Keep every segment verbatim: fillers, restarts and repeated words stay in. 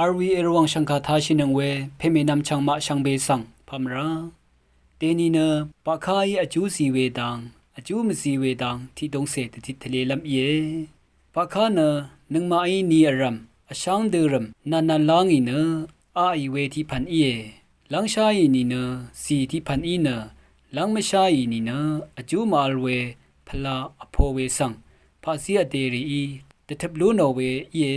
Arwi erwàng shv̀ngkà tāshìnøng we pèmènvm chv̀ngmaq shvngbe svng pvmvrá. Dèni nø baqkáí vjú zì we dang, vjú mvzì we dang tiqdungcè dvtit tvlelv́m íe. Baqká nø nøngmaqí ni vrv̀m, vsháng dørv̀m, nvnvn lá ngì nø aqì we tiqpv̀n íe. Lv́ngsháì nìnø zì tiqpv̀n í nø, lv́ng mvsháì nìnø vjú màvl we pvla vpo we svng paqzí vdè rìí dvtøp lú nò we íe.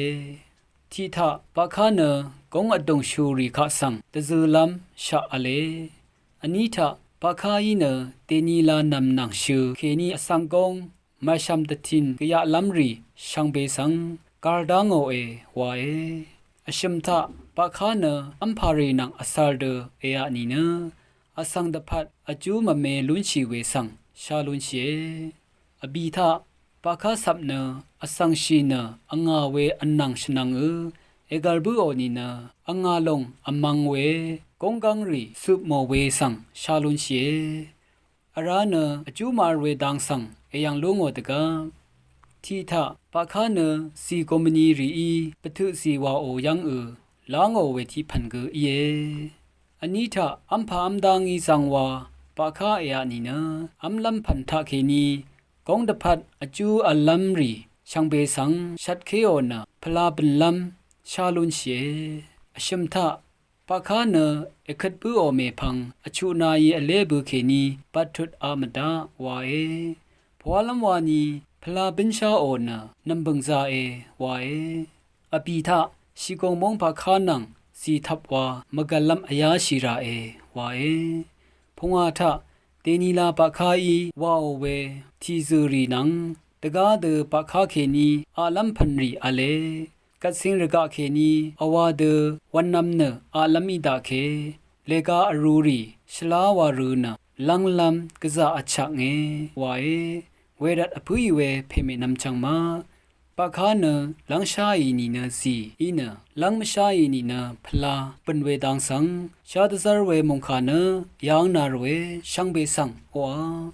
Tiqtaq baqká nø góng vdùngshù rì kaq svng dvzø̄lv́m shaq v̄le. Vní taq baqkáí nø dènila nv̀m nvng shø̄ kèní vsvng góng mvshv̀m dvtin gvyaqlv́m rì shvngbe svng gvr dá ngòe wae. Vshø̀m taq baqká nø v́mpà rì nvng vcv̄r dø èaq nìnø vsvng dvpvt vjú mvme lúnshì we svng shá lúnshìe. Vbì taq baqká cvp nø vsvngshì nø vngà we vnvng shvnvng ø ègv̀r bǿò nìnø vngà lòng vmvng we góng gv́ng rì cøp mò we svng shá lúnshìe. Vrá nø vjú màvl we dang svng èyv̀ng lú ngò dvgvp. Tiqtaq baqká nø zì gòmvni rìí bvtøq zì wàò yv́ng ø lá ngò we tiqpv̀n gø íe. Vní taq v́mpà v́mdá ngí zvngwa baqká èaq nìnø v́mlv́m pv̀n taqkèní góng dvpvt vjú v̄llv́m rì shvngbe svng shvtkéò nø pvla bø̀nlv́m shá lúnshìe. Vshø̀m taq baqká nø èkøt bǿò mèpvng vchuqnaí vlé bø kèní bvttut a mvdaq wae. Pvwálv́m wani pvla bǿnsháò nø nv̀mbø̀ng zāe wae. Vbì taq shìgùng móng baqká nvng zì tvp wa mvgv̀llv́m vyáshì ràe wae. Pungwà taq dènila baqkáí waò we tìzø̀ rì nvng dvgá dø baqká kèní aqlv́m pv̀n rì v̄le. Gvtsing rvgaq kèní vwā dø wv̄nnv̄m nø aqlv́m í daqke. Lèga vrū rì shvlá wa rø̄ nø lv́nglv́m gvzà vchaknge wae. Wervt vpǿì we pèmènvm chv̀ngmaq baqká nø lv́ngsháì nìnø zì í nø lv́ng mvsháì nìnø pvla bø̀n we dang svng shá dvzv́r we mòngkà nø yv́ng nà ròe shvngbe svng oqà.